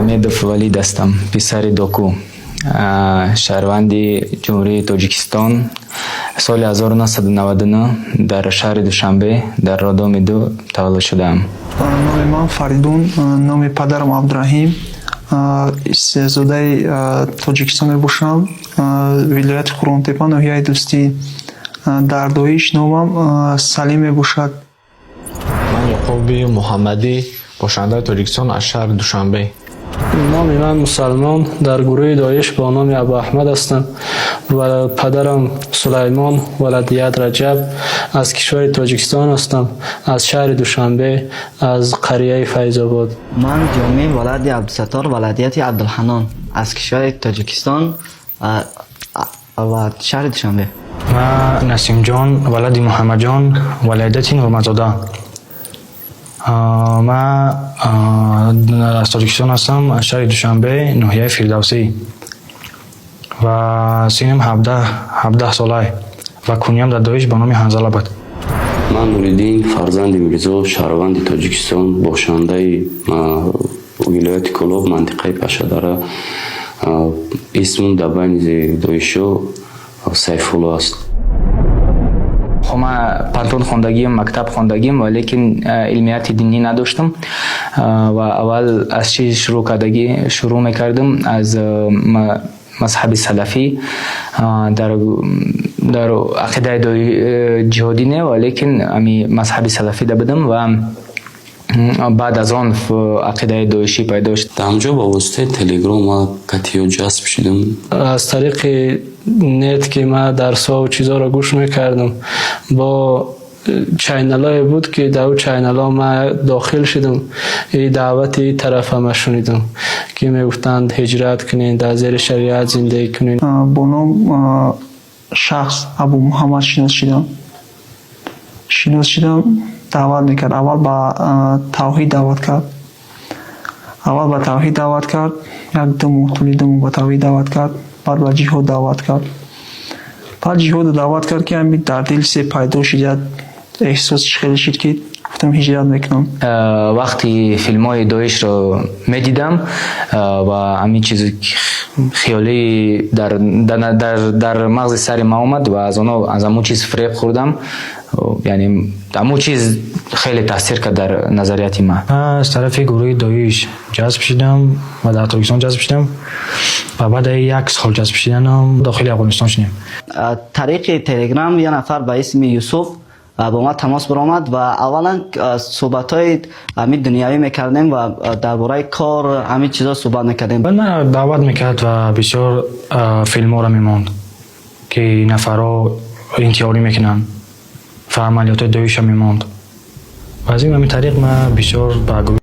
Мамедов Валид ҳастам, писари Доку, шаҳрванди Ҷумҳурии Тоҷикистон. Соли 1999 дар шаҳри Душанбе, дар роддоми ду таваллуд шудаам. Номи ман Фаридун, номи падарам Абдураҳим, зодаи Тоҷикистон мебошам, вилояти Қурғонтеппа, ноҳияи Дӯстӣ. Дар Доиш номам Салим мебошад. Ман Яқуби Муҳаммадӣ, бошандаи Тоҷикистон, аз шаҳри Душанбе. Номи ман Мусалмон, дар гурӯҳи Доиш бо номи Абу Аҳмад ҳастам ва падарам Сулаймон валадият Раҷаб. Аз кишвари Тоҷикистон ҳастам, аз шаҳри Душанбе, аз қарияи Файзобод. Ман Ҷомӣ валади Абдусаттор валадияти Абдулҳанон, аз кишвари Тоҷикистон ва шаҳри Душанбе. Ман Насимҷон валади Муҳаммадҷон валадияти Нурматзода. Ман аз Тоҷикистон ҳастам, аз шаҳри Душанбе, ноҳияи Фирдавсӣ, ва синнам 17 солае ва куниям дар Доиш ба номи Ҳанзала буд. Ман Нуриддин фарзанди Мирзо, шаҳрванди Тоҷикистон, бошандаи вилояти Кӯлоб, мантиқаи Пашшадара. Исмум дар байни доишо Сайфулло аст. Хо, ман пантон хондагим, мактаб хондагим, валекин илмияти динӣ надоштам. Ва аввал аз чӣ шурӯъ кардагӣ, шурӯъ мекардам аз мазҳаби салафӣ, дар ақидаи ҷиҳодӣ не, валекин ами мазҳаби салафида будам ва баъд аз он ақидаи доишӣ пайдо шуд. Дар ҳамҷо ба воситаи Телегром ман катиё ҷазб шудам. Аз тариқи нет ки ман дарсҳо чизҳоро гӯш мекардам, бо channel ое буд, ки дар ӯ channel ҳо ман дохил шудам. И даъвати ин тарафа ман шунидам, ки мегуфтанд: ҳиҷрат кунед, дар зери шариат зиндагӣ кунед. Бо ном шахс Абу Муҳаммад шинос шудам. Шинос шудам, даъват мекард. Аввал ба тавҳид даъват кард, аввал ба тавҳид даъват кард, як 2 моҳ, тӯли 2 моҳ ба тавҳид даъват кард, баъд ба ҷиҳод даъват кард. Баъд ҷиҳоду даъват кард, ки ҳами дар дил се пайдо шуд, як эҳсос хеле шуд, ки гуфтам, ҳиҷрат мекунам. Вақти филмҳои Доишро медидам ва ҳамин чизи хиёлӣ дар мағзи сари ман омад ва аз оно, аз ҳамун чиз фиреб хӯрдам, яъне ҳамун чиз хеле таъсир кард дар назарияти ман. Ман аз тарафи гурӯҳи Доиш ҷазб шудам ва дар Тоҷикистон ҷазб шудам ва баъди як сол ҷазб шуданам дохили Афғонистон шудем. Тариқи Телеграм як нафар ба исми Юсуф бо ман тамос баромад ва аввалан суҳбатҳои ҳамин дунявӣ мекардем ва дар бораи кор, ҳамин чизо суҳбат мекардем. Баъд ман даъват мекард ва бисёр филмҳоро мемонд, ки нафарҳо интиҳорӣ мекунанд, ва амалиётҳои Доиша мемонд, ва аз ин ҳамин тариқ ман бисёр ба гурӯҳ